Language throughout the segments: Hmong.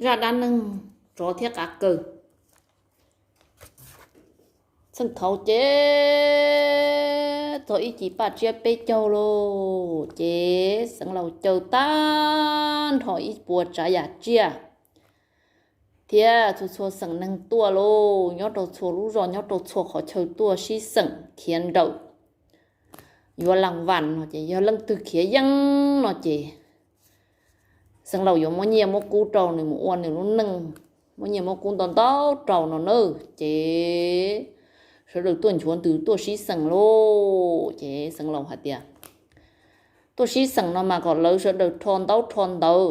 Zaj dab neeg tsov thiab qav kaws. Txheej thaud ces txog ib ci paj tsiab peb caug lauj, ces xeev laus caw tag nrho ib puas tsav yam tsiaj thiab txhua txhua xeem neeg tuaj lauj, nyob rau txhua lub zos, nyob rau txhua qhov chaw tuaj sib xeem khiav nrawm. Yuav las vas no ces yog leej twg khiav yeej no ces xeev laus yuav muab nyiaj muab kub rau nws mus ua nws lub neej, muab nyiaj muab kub ntau ntau rau no na. Ces sawv daws tuaj nchuav ntws tuaj sib xeem lauj, ces xeev laus hais tias tuaj sib xeem no mas kom lawv sawv daws rho ntaub rho ntawv,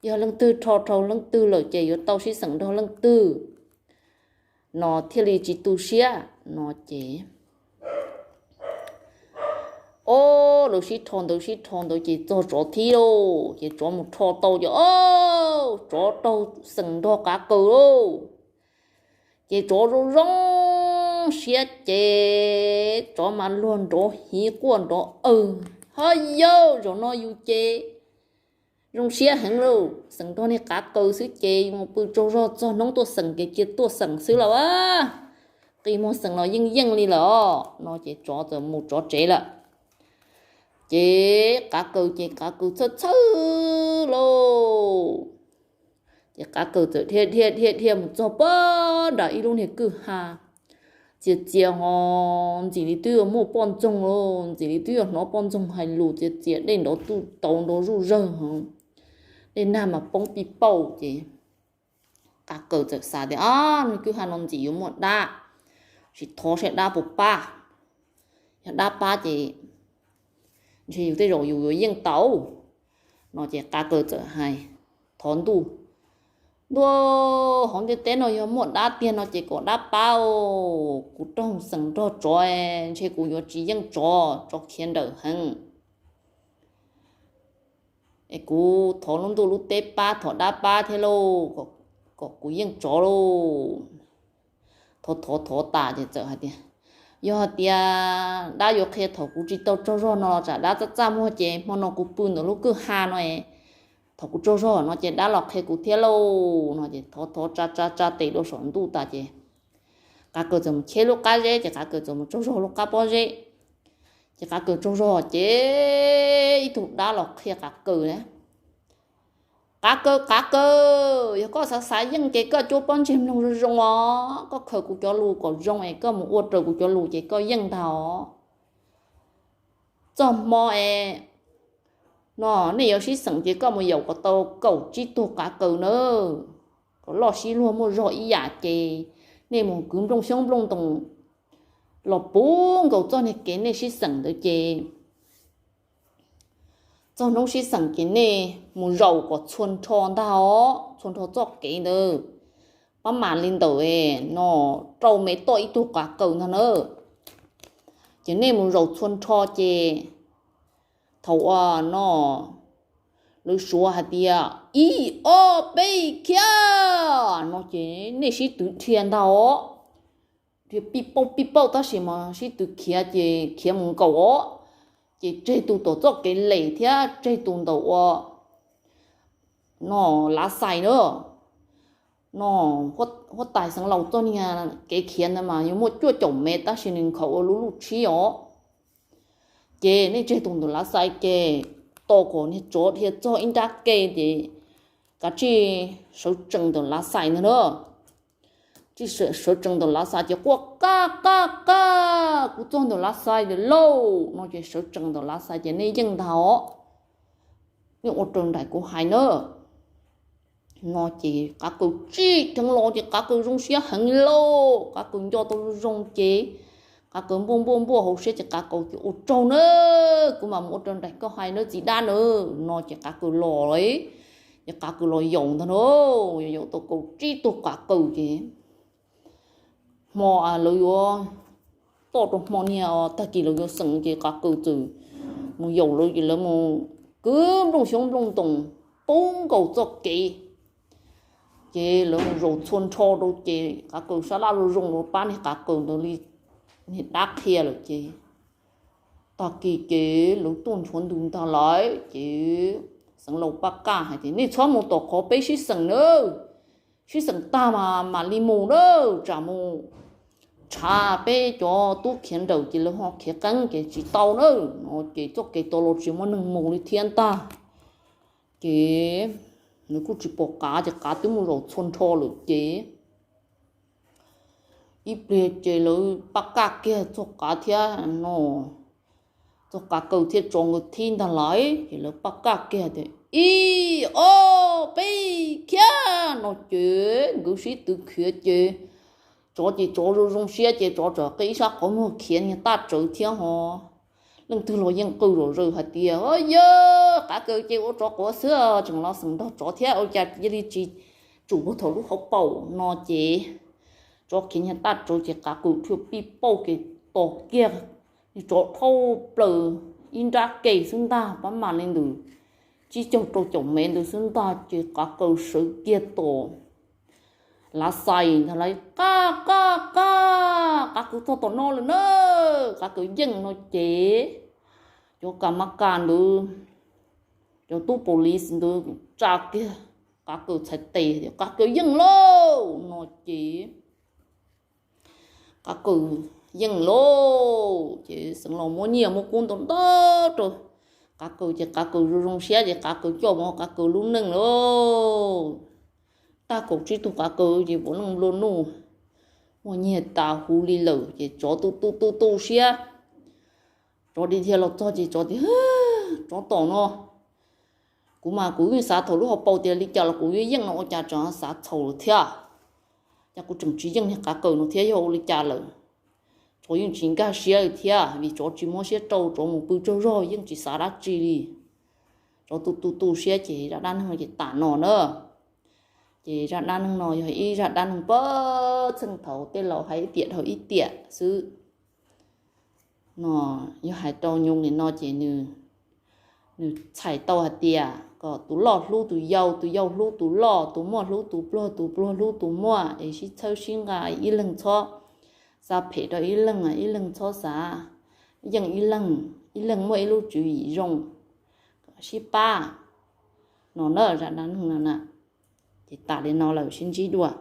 yog leej twg rho raug leej twg lawm ces yuav tau sib xeem nrog leej twg no thiaj li tsis tu siab no ces, o, lawv sib rho ntawv sib rho ntawv ces txog tsov thib lauj, ces tsov mus rho tau ces, o, tsov raug xeem nrog qav kaws lauj. Ces tsov zoo zoo siab ces tsov mas luag nrov hiv quaj nrov aws, ho yawg zaum no yus ces zoo siab heev lauj, xeem nrog niag qav kaws xwb ces mus pw tsaug zog txog hnub tuaj xeem ces cia tuaj xeem xwb lauj, qi muag xeem los yeej yeej li lawm no ces tsov txawm mus tsov tsev lawm. Ces qav kaws ces qav kaws txhawj txhawj lauj, ces qav kaws txawm dhia dhia dhia dhia mus txog pag nram ib lub niag kwj ha, txias txias ho ntxim li twb yuav muaj poj ntxoog lauj, ntxim li twb yuav hnov poj ntxoog hais lus txias txias dej nrov tuj tauv nrov zuj zawg ho dej nag mas poob pij pauj ces qav kaws txawm xav tias, o, niag kwj ha no ntxim yuav muaj dab, sim thov saib dab puas pab, yog dab pab ces ntshe yus tej zaum yus yuav yeej tau no ces qav kaws txawm hais, thov ntuj, ntuj, hauv ntiaj teb no yog muaj dab tiag no ces kom dab pab, kuv raug xeem nrog tsov, ntshe kuv yuav tsis yeej tsov, tsov khiav nrawm heev. Es kuv thov lub ntuj lub teb pab, thov dab pab thiab lauj, kom kuv yeej tsov lauj. Thov thov thov tas ces txawm hais tias, yog hais tias dab yuav qhia thaum kuv tsis tau tsaug zog no los tsam dab txaj txaj muag ces hmo no kuv pw ntawm lub kwj ha no, thaum kuv tsaug zog no ces dab los qhia kuv thiab lauj no ces thov thov tsa tsa tsa tes rau saum ntuj tas ces qav kaws txawm mus cheb lub qab zeb ces qav kaws txawm mus tsaug zog lub qab pob zeb. Ces qav kaws tsaug zog ces ib tug dab los qhia qav kaws, qav kaws, qav kaws, yog koj xav xav yeej ces koj cuab pob ntseg mloog zoo zoo os, koj khaws kuv cov lus kom zoo es koj mus ua raws kuv cov lus ces koj yeej ntag os. Txoj hmo es no nej yuav sib xeem ces koj mus yaum kom tau kaum tsib tug qav kaws na, kom loj sib luag muaj zog ib yam ces nej mus kwv nplooj xyoob nplooj ntoos los puv nkaus txoj niag kev nej sib xeem ntawd ces txog hnub sib xeem ces nej mus zaum kom txhua nrho ntag os, txhua nrho txoj kev ntawd. Pab mam li ntawm no rau me toj ib tug qav kaws ntag na. Ces nej mus zaum txhua nrho ces thaum uas no lawv suav hais tias ib ob peb khiav no ces nej sib twv dhia ntag os. Dhia pij pauj pij pauj tab sis mas sib twv khiav ces khiav mus nkaum os. Ces tseg tus tom txoj kev lem thiab tseg tus ntawm ua no lav xais na. No huab tais xeev laus txoj niag kev khiav ntawd mas yuav muaj cuaj caum mev tab sis nws nkhaus ua lub luj tshib os. Ces nej tseg tus ntawm lav xais ces tos kom niag tsov dhia txog ib nrab ke ces kav tsij sawv tsees ntawm lav xais ntag na. Tsij sawv tsees ntawm lav xais ces quaj qaj qaj qaj, kuv txog ntawm lav xais lawm lauj no ces sawv tsees ntawm lav xais ces nej yeej ntag os. Nej ua raws nraim kuv hais na. No ces qav kaws tsij dheev los ces qav kaws zoo siab heev lauj, qav kaws nco tau zoo zoo ces qav kaws npuaj npuaj npuaj hauv siab ces qav kaws tias ua tsaug na, kuv mam mus ua raws nraim koj hais na txiv dab na. No ces qav kaws los, ces qav kaws los yaum ntag na, yaum tau kaum tsib tug qav kaws ces hmo lawv yuav toj rau hmo niag tag kis lawv yuav xeem ces qav kaws txawm mus yaum lawv ces lawv mus kwv nplooj xyoob nplooj ntoos puv nkaus txoj kev. Ces lawv mus zaum txhua nrho rau ces qav kaws sab laj zoo zoo rau pab niag qav kaws ntawd li niag dab qhia lawm ces tag kis ces lawv tuaj nchuav ntws ntag lawm ces Xeev Laus Paj Kaj hais tias nej txhob mus tom qhov peb sib xeem nawb, sib xeem tag mas mam li mus nawb, tsam mus tshav peb cov tub khiav nrawm ces lawv ho khiav qeeb ces tsis tau nawb no ces txoj kev tau los tsis muaj neeg mus li thiab ntag. Ces nws kuj tsis pom Qav ces Qav twb mus zaum txhua nrho lawm ces ib pliag ces lawv Paj Kaj kiag txog Qav thiab no, txog Qav Kaws thiab tsov nkawd thib ntag lauj ces lawv Paj Kaj kiag tias ib ob peb khiav no ces nkawd sib tw khiav ces tsov ces tsov zoo zoo siab ces tsov tsam qi ib sab qhov muag khiav niag taj tsawv thiab ho leej twg los yeej qw zom zaws hais tias yog Qav Kaws ces ua tsov quav xwb tseem los xeem nrog tsov thiab ua cas cia li tsis tsum puag thaum lub hauv paus no ces tsov khiav niag taj tsawv ces Qav Kaws thiaj pij pauj kev tos kiag, tsov dhau plaws ib nrab ke xwb ntag, pab mam li ntawm tsib caug rau caum mev ntawd xwb ntag ces Qav Kaws sawv kiag tom lav xais ntag lauj, Qaj, Qaj, Qaj, Qav Kaws txog tom no lawm na. Qav Kaws yeej no ces cov kas mab kas ntawd, cov tub police ntawd tsa kiag Qav Kaws txhais tes tias Qav Kaws yeej lauj no ces Qav Kaws yeej lauj ces Xeev Laus muab nyiaj muab kub ntau ntau rau Qav Kaws ces Qav Kaws zoo zoo siab ces Qav Kaws coj mus Qav Kaws lub neej lauj. Tag kaum tsib tug Qav Kaws ces puav leej nplua nuj, muaj nyiaj tas huv li lawm ces tsov tu tu tu tu siab. Tsov dhia dhia los txog ces tsov tias, tsov tom no, kuv mas kuv yeej xav thaum lub hauv paus tias li cas los kuv yeej yeej no ua cas tsov xav txhaum lawm thiab. Cas kuv tseem tsis yeej niag Qav Kaws no thiab yog ua li cas lawm. Tsov yeej tsis nkag siab li thiab vim tsov tsis muab siab rau, tsov mus pw tsaug zog yeej tsis xav dab tsi li. Tsov tu tu tu siab ces zaj dab neeg no ces tas no na. Ces zaj dab neeg no yog ib zaj dab neeg pab txheej thaum tej laus hais ib tiam dhau ib tiam xwb. No yog hais rau nyob li no ces nws txhais tau hais tias kom tus loj hlub tus yau, tus yau hlub tus loj, tus muaj hlub tus pluag, tus pluag hlub tus muaj es sib txhawb sib nqa, ib leeg txhob xav phem rau ib leeg, ib leeg txhob xav yeej ib leeg, ib leeg muaj ib lub tswv yim zoo, sib pab no na. Zaj dab neeg no na ces tas li no lawm, sib ntsib dua.